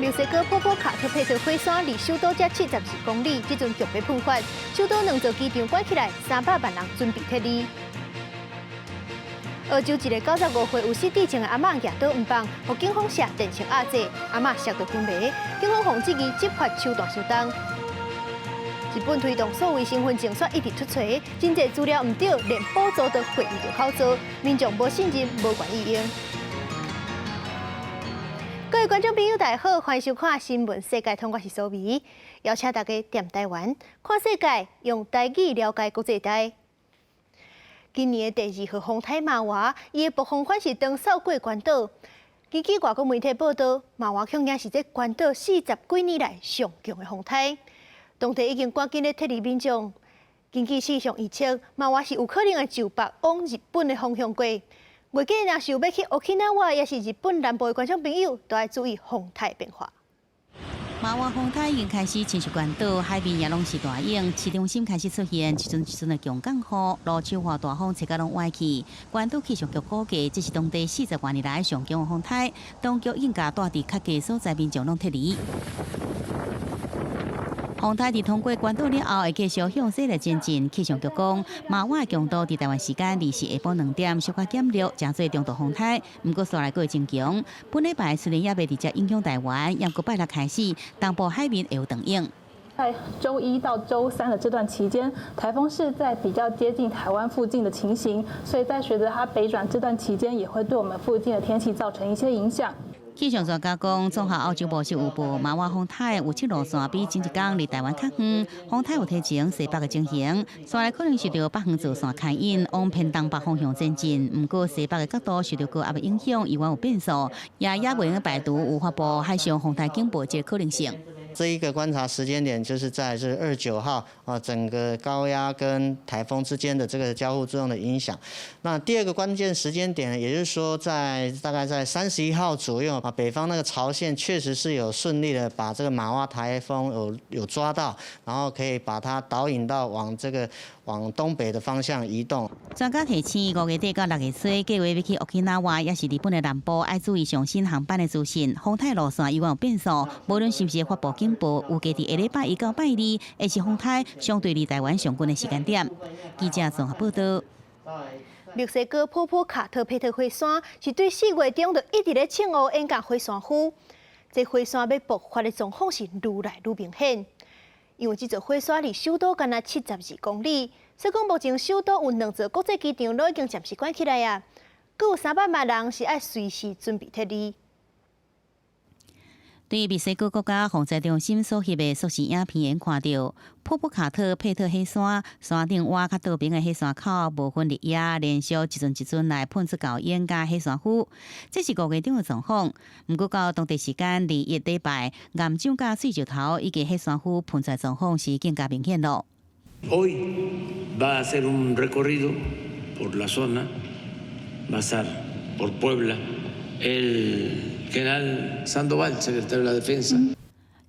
墨西哥波波卡特佩特火山離首都才72公里，這陣強欲噴發，首都兩座機場關起來，300萬人準備撤離。澳洲一个95歲有失智症的阿嬤舉倒毋放，予警方射電槍壓制，阿嬤摔到昏迷，警方予質疑執法手段傷重。日本推動數位身份證煞一直推遲，真濟資料毋對，連補助都會遇著口座，民眾無信任，無願意用。各位觀眾朋友，大家好，歡迎收看《新聞世界通》，我是蘇美，邀請大家踮台灣看世界，用台語了解國際大。今年的第二號風颱瑪娃，伊的暴風圈是橫掃過關島。根據外國媒體報道，瑪娃恐驚是這關島40幾年來上強的風颱。當地已經趕緊咧撤離民眾。根據氣象預測，瑪娃是有可能會就北往日本的方向過。月底若是有欲去沖繩，抑是日本南部的觀眾朋友，都愛注意風颱變化。瑪娃風颱已經開始侵襲關島，海面也攏是大湧，市中心開始出現一陣一陣的強降雨，路樹和大風吹甲攏歪去。關島氣象局估計，這是當地40多年來上強的風颱，當局已經共住佇較低所在民眾攏撤離。風颱佇通過關島了後，會繼續向西來前進。氣象局講，瑪娃的強度佇台灣時間24下晡2點小可減弱，成做中度風颱。毋過紲來閣會增強。本禮拜雖然猶未直接影響台灣，毋過拜六開始，東部海面會有長湧。在週一到週三的這段期間，颱風是在比較接近台灣附近的情形，所以在隨着它北轉這段期間，也會對我們附近的天氣造成一些影響。氣象專家講，綜合歐洲模式預報，瑪娃風颱預測路線比前一工離台灣較遠，風颱有提前西北的情形，紲來可能受著北方造山牽引，往偏東北方向前進。毋過西北的角度受著高壓的影響，猶原有變數，也猶未用排除有發布海上風颱警報這個可能性。這一個觀察時間點就是在這29號啊，整個高壓跟颱風之間的這個交互作用的影響。那第二個關鍵時間點，也就是說在大概在31號左右啊，北方那個槽線確實是有順利的把這個瑪娃颱風有抓到，然後可以把它導引到往這個往東北的方向移動。專家提醒，5月底到6月初，計劃欲去沖繩，抑是日本的南部，愛注意上新航班的資訊。風颱路線猶原有變數，無論是毋是發布警報，預計佇下禮拜一到拜二，會是風颱相對離台灣上近的時間點。記者綜合報道。墨西哥波波卡特佩特火山是對4月中就一直咧衝烏煙佮火山灰，這火山欲爆發的狀況是愈來愈明顯。因為這座火山離首都干焦72公里，所以講目前首都有兩座國際機場攏已經暫時關起來啊，閣有300萬人是愛隨時準備撤離。對墨西哥國家防災中心所翕的縮時影片看著，波波卡特佩特火山山頂倚較倒爿的火山口，無分日夜連續一陣一陣來噴出厚煙佮火山灰，這是5月中的狀況。毋過到當地時間21禮拜，岩漿佮碎石頭以及火山灰噴出來狀況是更加明顯囉。 Hoy va a hacer un recorrido por la zona, va a estar por Puebla el general Sandoval, secretario de la Defensa。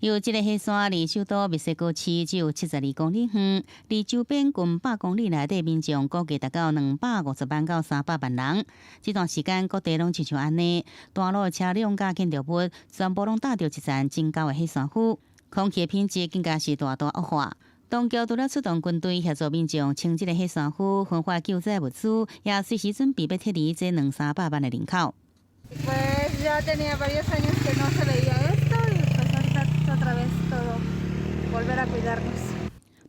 由這个火山離首都墨西哥市只有72公里遠，離周邊近100公里內底民眾估計達到250萬到300萬人。這段時間各地攏親像按呢，大路的車輛佮建築物全部攏罩著一層真厚的火山灰，空氣品質更加是大大惡化。當局除了出動軍隊協助民眾清這个火山灰、分發救災物資，也隨時準備欲撤離這兩三百萬的人口。 Pues ya tenía varios años que no se veía esto y pues ahorita otra vez todo volver a cuidarnos.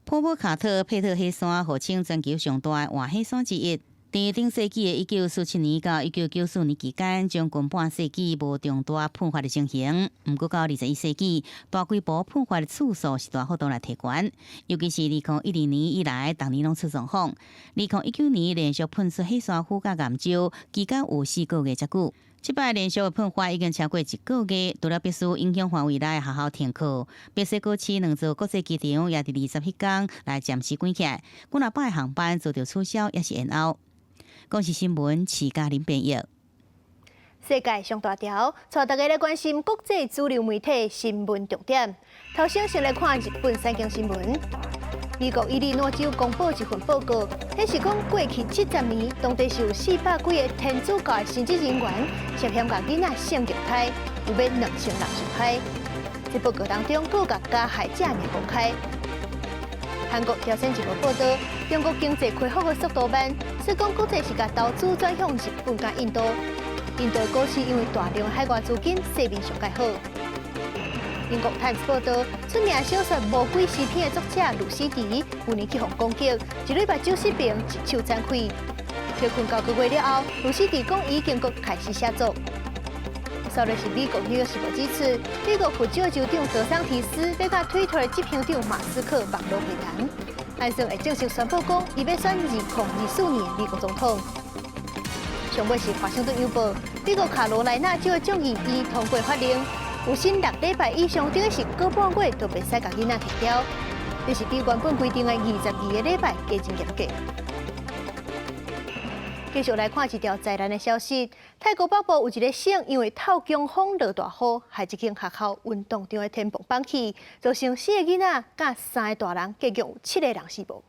波波卡特佩特火山號稱全球上大的活火山之一，佇頂世紀的1947年到1994年期間，將近半世紀無重大噴發的情形。毋過到21世紀，大規模噴發的次數是大幅度來提懸，尤其是2012年以來，逐年攏出狀況。2019年連續噴出火山灰佮岩石，期間有4個月遮久。這擺連續的噴發已經超過一個月，除了必須影響範圍內學校停課，墨西哥市兩座國際機場也佇20彼工來暫時關起來，幾若百個航班遭著取消，抑是延後。公視新聞，徐嘉玲編譯。世界上大條，帶大家來關心國際主流媒體新聞重點。頭先先來看日本產經新聞。美國伊利諾州公布一份報告，顯示講過去70年，當地是有400幾个天主教的神職人員涉嫌共囡仔性虐待。有欲2000人受害。這報告當中，閣共加害者名公開。韓國朝鮮日報報導，中國經濟恢復的速度慢，所以講國際是共投資轉向日本佮印度。印度股市因為大量海外資金勢面上蓋好。英國《泰晤》報導，出名小說《魔鬼詩篇》的作者魯斯迪，舊年去予攻擊，一禮拜九十平一手殘廢。歇睏9個月了後，魯斯迪講已經閣開始寫作。煞落是美國《紐約時報》指出，美國佛州州長德桑提斯欲佮推特的執行長馬斯克網路會談，按算會正式宣布講，伊欲選2024年美國總統。上尾是華盛頓郵報，美國卡羅來納州的眾議院通過法令，有薪6禮拜以上，等於是過半月都袂使共囡仔提調，這是比原本規定的22個禮拜加真嚴格。繼續來看一條災難的消息。泰國北部有一個省，因為透強風落大雨，害一間學校運動場的天棚崩去，造成四个囡仔佮三个大人，共有七個人死亡。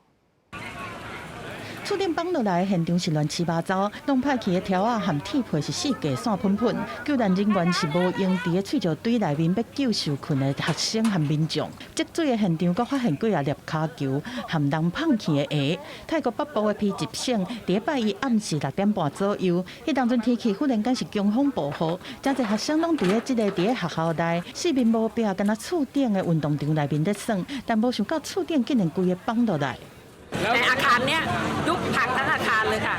厝頂崩落來，現場是亂七八糟，弄歹去的柱仔和鐵皮是四界散噴噴。救援人員是無閒佇咧碎石堆內面欲救受困的學生和民眾。積水的現場閣發現幾仔粒跤球和人碰去的鞋。泰國北部的披集省，佇拜一暗時6點半左右，彼當陣天氣忽然間是強風暴雨，誠濟學生攏佇咧這个佇咧學校內，四面無壁，敢若厝頂的運動場內面咧耍，但無想到厝頂竟然規个崩落來。 ในอาคารเนี้ยยุบพังทั้งอาคารเลยค่ะ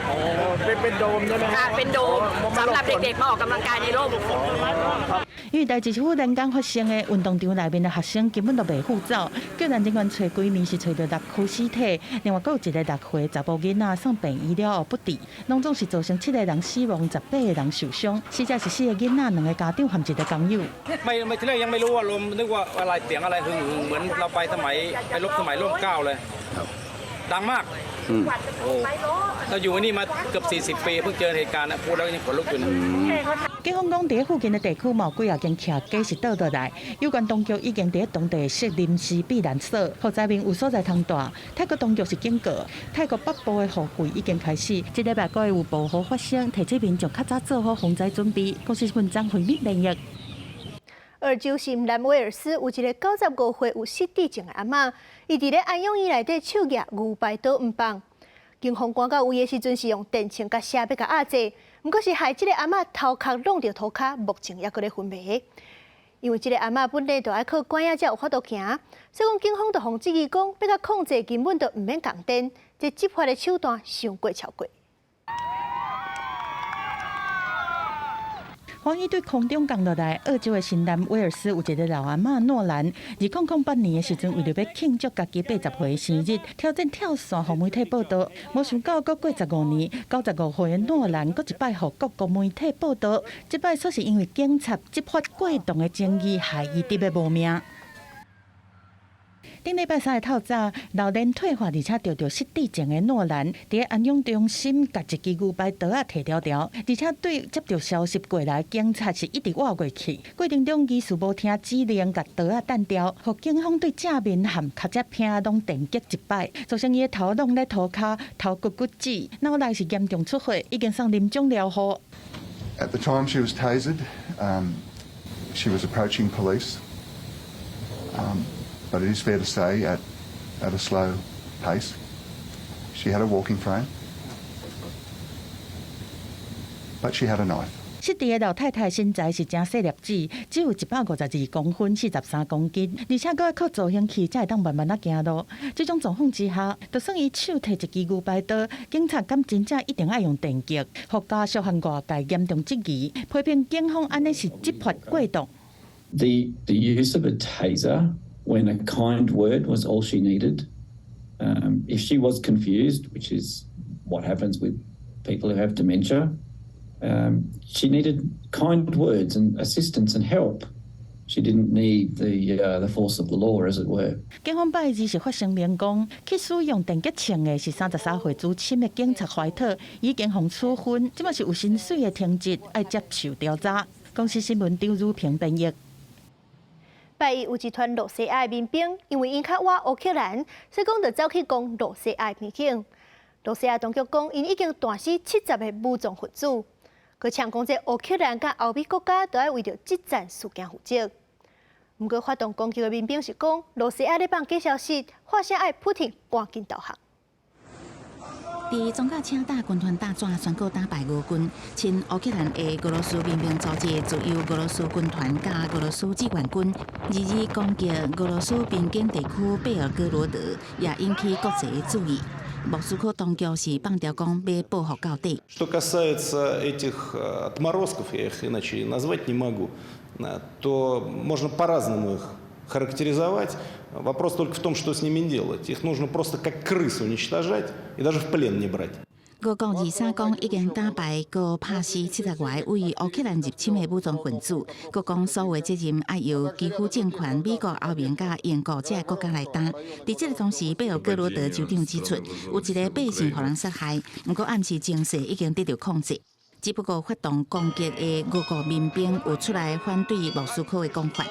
เป็นเป็นโดมใช่ไหม ค่ะเป็นโดมสำหรับเด็กๆมาออกกำลังกายในร่ม 因為代誌是忽然間發生的，運動場內面的學生根本就袂赴走，救援人員揣規暝是揣著六具屍體，另外閣有一个6歲查埔囡仔送病醫了後不治，攏總是造成七個人死亡，18個人受傷，死者是四個囡仔、兩个家長和一个工友。 ไม่ไม่ทีแรกยังไม่รู้ว่าลมนึกว่าอะไรเสียงอะไรหึ่งหึ่งเหมือนเราไปสมัยไปรบสมัยร่มเกล้าเลยดังมากโอ้เราอยู่ที่นี่มาเกือบ40 ปีเพิ่งเจอเหตุการณ์นะพูดแล้วยังขนลุกอยู่นะ 警方講，佇咧附近的地區嘛有幾仔間徛家是倒落來，有關當局已經佇咧當地設臨時避難所，予災民有所在通蹛。泰國當局是警告，泰國北部的雨季已經開始，這禮拜閣會有暴雨發生，提醒民眾較早做好防災準備。公視新聞張惠敏編譯。澳洲新南威爾斯有一个95歲有失智症的阿嬤，伊佇咧安養院內底手舉牛排刀毋放。警方趕到位的時陣是用電槍佮鎖欲共壓制，毋過是害這个阿嬤頭殼挵著塗跤，目前猶閣咧昏迷。因為這个阿嬤本來就愛靠拐仔才有法度行，所以講警方就予質疑講，欲共控制根本就毋免仝電，這執法的手段傷過超過。風雨對空中降落來，澳洲的新南威爾斯有一个老阿嬤諾蘭，2008年的時陣，為著欲慶祝家己80歲生日，挑戰跳傘，予媒體報導。無想到，閣過15年，95歲的諾蘭閣一擺予各國媒體報導，這擺煞是因為警察執法過當的爭議，害伊得欲無命。頂禮拜三的透早，老年退化而且著著失智症的諾蘭，佇咧安養中心共一支牛排刀仔提牢牢，而且對接著消息過來，警察是一直倚過去。過程中疑似無聽指令，共刀仔彈掉，予警方對正面和跤脊坪攏電擊一擺，造成伊的頭挵咧塗跤，頭骨骨折，腦內是嚴重出血，已經送臨終療護。 At the time she was tasered, she was approaching police. But it is fair to say at a slow pace. She had a walking frame, but she had a knife. 失智的老太太身材是誠細粒子，只有152公分，43公斤，而且閣愛靠助行器才會當慢慢仔行路。這種狀況之下，就算伊手提一支牛排刀，警察敢真正一定愛用電擊？予家屬和外界嚴重質疑，批評警方按呢是執法過當。 The use of a taser when a kind word was all she needed. If she was confused, which is what happens with people who have dementia, she needed kind words and assistance and help. She didn't need the force of the law, as it were. 警方拜二是發聲明講，去使用電擊槍的是33歲資深的警察懷特，已經予處分，這馬是有薪水的停職，愛接受調查。公視新聞張如平編譯。拜一有一團露西亞的民兵，因為𪜶較倚烏克蘭，所以講就走去攻露西亞的邊境。露西亞當局講，𪜶已經彈死70個武裝分子。閣嗆講這烏克蘭佮歐美國家都愛為著這戰事件負責。毋過發動攻擊的民兵是講，羅西亞咧放假消息，發聲愛普廷趕緊投降。佇裝甲車打軍團大戰宣告打敗俄軍，親烏克蘭的俄羅斯民兵組織自由俄羅斯軍團佮俄羅斯志願軍，二二攻擊俄羅斯邊境地區貝爾哥羅德，也引起國際的注意。莫斯科當局是放調講欲報復到底。 Что касается этих отморозков, я их иначе назвать не могу, то можно по-разному их характеризовать. Вопрос только в том, что с ними делать. Их нужно просто как крыс уничтожать и даже в плен не брать. 俄國23講已經打敗閣拍死70外個位烏克蘭入侵的武裝分子，閣講所有責任愛由基輔政權、美國、歐盟佮英國這个國家來擔。佇這个同時，貝爾哥羅德州長指出，有一个百姓予人殺害，毋過暗示情勢已經得到控制。只不過發動攻擊的俄國民兵有出來反對莫斯科的講法。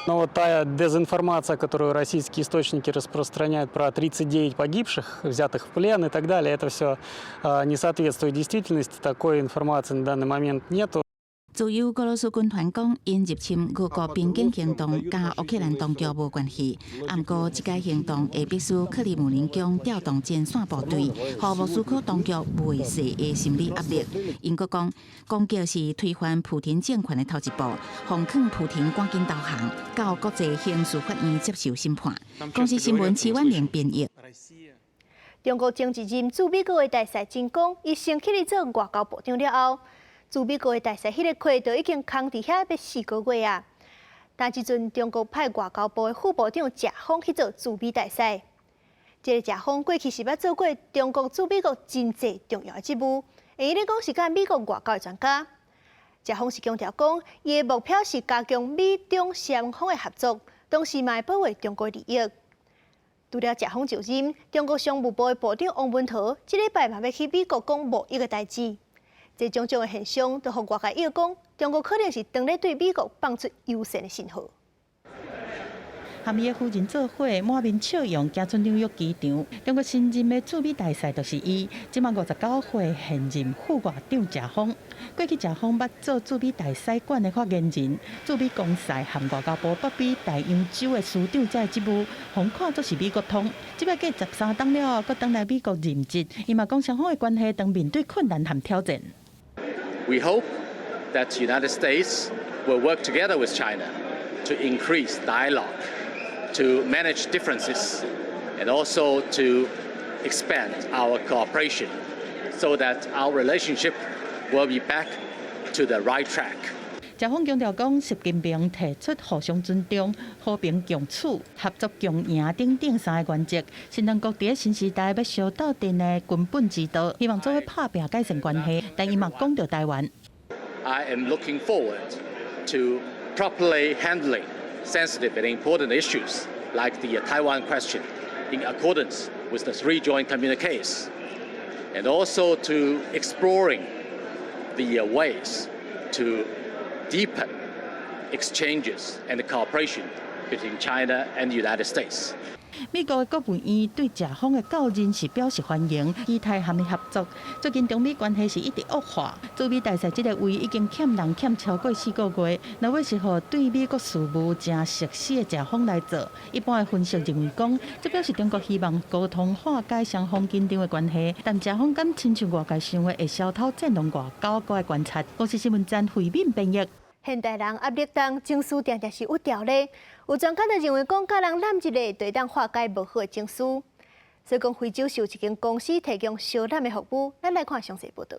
Но вот та дезинформация, которую российские источники распространяют про 39 погибших, взятых в плен и так далее, это все не соответствует действительности. Такой информации на данный момент нету. 自由俄羅斯軍團講，𪜶入侵俄國邊境行動佮烏克蘭當局無關係，毋過這個行動會迫使克里姆林宮調動前線部隊，予莫斯科當局袂使的心理壓力。𪜶閣講，攻擊是推翻普廷政權的頭一步，奉勸普廷趕緊投降，到國際刑事法院接受審判。公視新聞徐婉玲編譯。中國前一任駐美國的大使秦剛，伊升起來做外交部長了後，駐美國的大使彼个缺就已經空佇遐欲4個月啊。但這陣中國派外交部的副部長謝鋒去做駐美大使。這个謝鋒過去是捌做過中國駐美國真濟重要的職務，會用講是佮美國外交的專家。謝鋒是強調講，伊的目標是加強美中雙方的合作，同時嘛會保衛中國利益。除了謝鋒就任，中國商務部的部長王文濤，這禮拜嘛欲去美國講貿易的代誌。這種種的現象，都予外界臆講，中國可能是當咧對美國放出友善的信號。和伊的夫人做伙，滿面笑容，行出紐約機場。中國新任的駐美大使就是伊，這馬59歲現任副外長謝鋒。過去謝鋒捌做駐美大使館的發言人、駐美公使和外交部北美大洋洲的司長這个職務，予看做是美國通。這擺過13冬了後，閣轉來美國任職，伊嘛講雙方的關係當面對困難和挑戰。 We hope that the United States will work together with China to increase dialogue, to manage differences, and also to expand our cooperation so that our relationship will be back to the right track. 謝鋒強調講，習近平提出互相尊重、和平共處、合作共贏等等三个原則，是兩國佇新時代欲相鬥陣的根本之道。希望做伙拍拚改善關係，但伊嘛講著台灣。 I am looking forward to properly handling sensitive and important issues like the Taiwan question in accordance with the three joint communiques, and also to exploring the ways to deepen exchanges and cooperation between China and the United States. 美國的國務院對謝鋒的到任是表示歡迎，期待和伊合作。最近中美關係是一直惡化，駐美大使這个位已經欠人欠超過4個月，若欲是予對美國事務誠熟悉的謝鋒來做，一般的分析認為講，這表示中國希望溝通化解雙方緊張的關係。但謝鋒敢親像外界想的會消透戰狼外交，閣愛觀察。公視新聞詹慧敏編譯。現代人壓力重，情緒定定是鬱掉咧。有專家就認為講，佮人攬一下，就會當化解無好的情緒。所以講，非洲是有一間公司提供相攬的服務。咱來看詳細報道。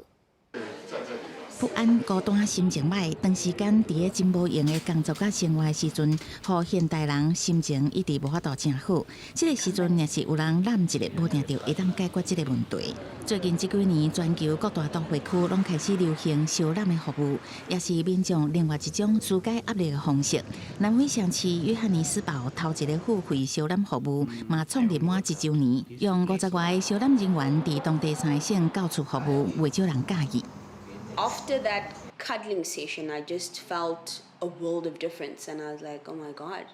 不安、孤單、心情䆀，長時間佇咧真無閒的工作佮生活的時陣，予現代人心情一直無法度誠好。這个時陣，若是有人攬一下，無定著會當解決這个問題。最近這幾年，全球各大都會區攏開始流行相攬的服務，也是民眾另外一種紓解壓力的方式。南非城市約翰尼斯堡頭一个付費相攬服務，嘛創立滿一週年，用50外个相攬人員佇當地三个省到處服務，袂少人佮意。 After that cuddling session, I just felt a world of difference, and I was like, "Oh my God."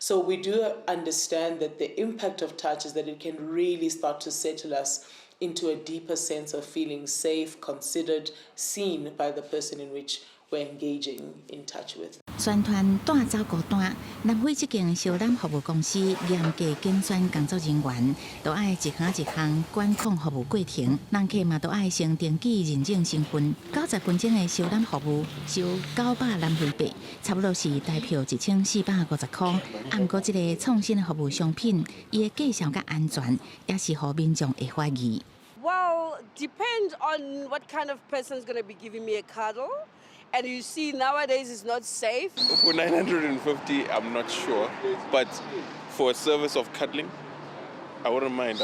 So we do understand that the impact of touch is that it can really start to settle us. Into a deeper sense of feeling safe, considered, seen by the person in which we're engaging in touch with. 宣傳帶走孤單，南非這間燒攬服務公司嚴格揀選工作人員，都愛一項一項管控服務過程，人客嘛都愛先登記認證身份。90分鐘的燒攬服務收900南非幣，差不多是台票1450箍。啊，毋過這個創新的服務商品，伊的價數佮安全，也是予民眾會懷疑。 Well, depends on what kind of person is going to be giving me a cuddle. And you see, nowadays it's not safe. For 950, I'm not sure. But for a service of cuddling, I wouldn't mind.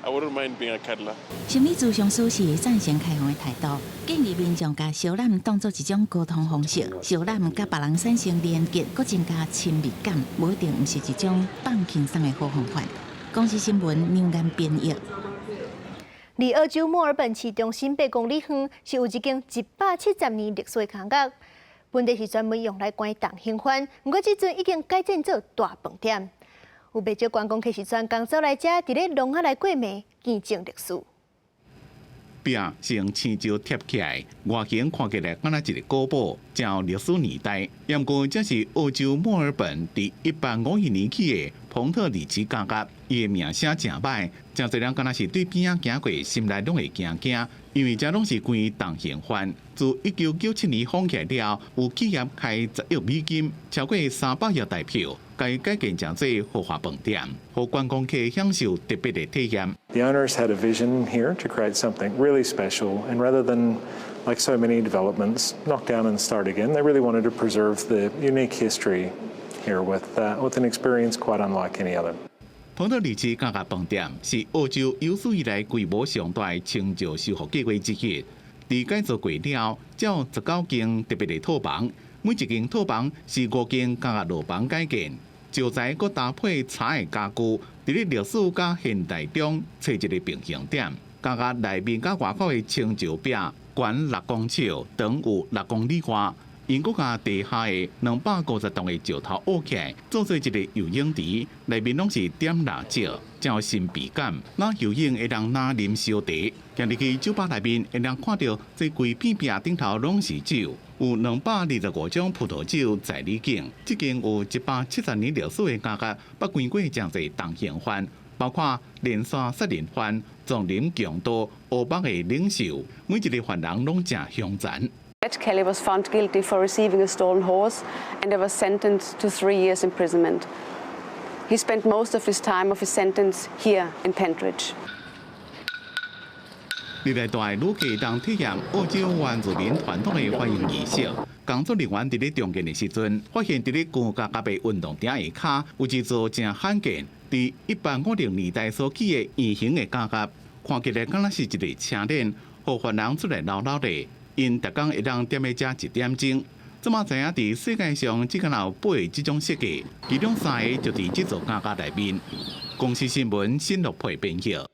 I wouldn't mind being a cuddler. 心理諮商師是贊成開放的態度，建議民眾共燒攬當做一種溝通方式，燒攬佮別人產生連結，閣增加親密感，無一定毋是一種放輕鬆的好方法。公視新聞梁岩編譯。離澳洲墨爾本市中心8公里遠，是有一間170年歷史的監獄。本來是專門用來關重刑犯，毋過這陣已經改建做大飯店。有袂少觀光客是專工走來遮，佇咧籠仔內過暝，見證歷史。壁是用青石疊起來，外形看起來敢若一个古堡，真有歷史年代。毋過這是澳洲墨爾本佇1851年起的彭特里奇監獄，伊的名聲誠䆀，誠濟人敢若是對邊仔行過，心內攏會驚驚，因為遮攏是關重刑犯。自1997年封起來了，有企業開10億美金，超過300億台票，共伊改建成做豪華飯店，予觀光客享受特別的體驗。 The owners had a vision here to create something really special, and rather than, like so many developments, knock down and start again, they really wanted to preserve the unique history here with an experience quite unlike any other. 彭特里奇監獄飯店是澳洲有史以來規模上大的清石修復計劃之一。佇改造過了，才有19間特別的套房，每一間套房是五間監獄牢房改建，石材閣搭配柴的家具，佇咧歷史佮現代中揣一个平衡點。監獄內面佮外口的清石壁懸6公尺，長有6公里外。𪜶閣共地下的250棟的石頭挖起來，做做一个游泳池，內面攏是點蠟燭，真有神秘感。若游泳會當若啉燒茶，行入去酒吧內面會當看著這規片壁頂頭攏是酒，有225種葡萄酒在你境。這間有170年歷史的監獄，捌關過誠濟重刑犯，包括連續殺人犯、叢林強盜、烏幫的領袖，每一个犯人攏誠兇殘。 Ed Kelly was found guilty for receiving a stolen horse and was sentenced to 3 years imprisonment. He spent most of his time of his sentence here in Pentridge. 入來蹛旅客當體驗澳洲原住民傳統的歡迎儀式。工作人員佇咧重建的時陣，發現佇咧監獄佮運動場下跤有一座誠罕見，佇1850年代所起的圓形的監獄，看起來敢若是一个車輪，予犯人出來鬧鬧咧。𪜶逐工會當踮咧遮一點鐘。這馬知影佇世界上只敢若有八个這種設計，其中三个就佇這座監獄內面。公視新聞新樂佩編譯。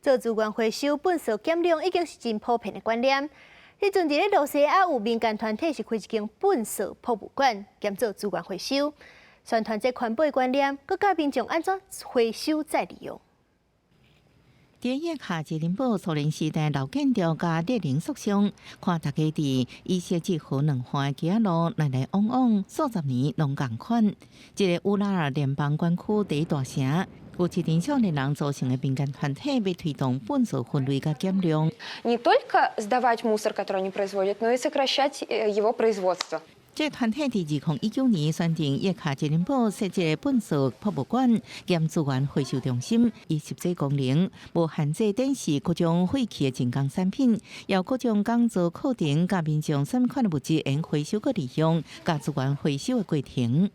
做資源回收、糞埽減量已經是真普遍的觀念。彼陣佇咧露西亞有民間團體是開一間糞埽博物館，兼做資源回收，宣傳這環保的觀念，閣教民眾按怎回收再利用。佇葉卡捷琳堡蘇聯時代老建築佮列寧塑像，看大家佇伊斯捷河兩岸的街仔路來來往往，數十年攏仝款。這个烏拉爾聯邦管區第一大城，有一群少年人組成的民間團體，欲推動糞埽分類佮減量。 Не только сдавать мусор, который они производят, но и сокращать его производство. 這个團體佇2019年選定葉卡捷琳堡設置糞埽博物館兼資源回收中心，以實際功能，無限制展示各種廢棄的精工產品，也有各種講座課程，教民眾啥物款的物質會用回收閣利用，佮資源回收的過程。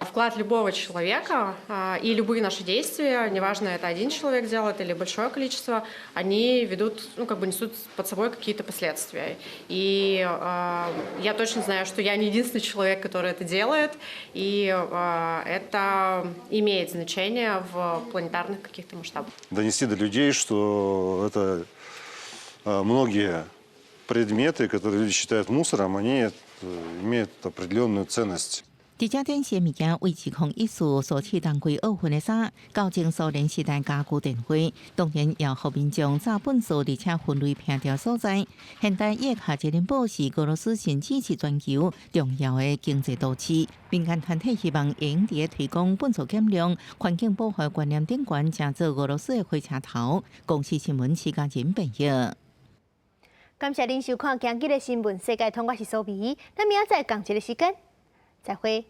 Вклад любого человека и любые наши действия, неважно, это один человек делает или большое количество, они ведут, ну, как бы несут под собой какие-то последствия. И я точно знаю, что я не единственный человек, который это делает, и это имеет значение в планетарных каких-то масштабах. Донести до людей, что это многие предметы, которые люди считают мусором, они имеют определенную ценность. 這隻展示物件為2014索契冬季奧運的衫，到前蘇聯時代家具電話，當然也予民眾炸糞埽，而且分類摒掉所在。現代葉卡捷琳堡是俄羅斯甚至是全球重要的經濟都市。民間團體希望會佇推廣糞埽減量、環境保護觀念頂懸，成做俄羅斯的火車頭。公視新聞徐家仁編譯。感謝您收看今日的新聞世界通，我是蘇美，咱明仔載仝一个時間，再會。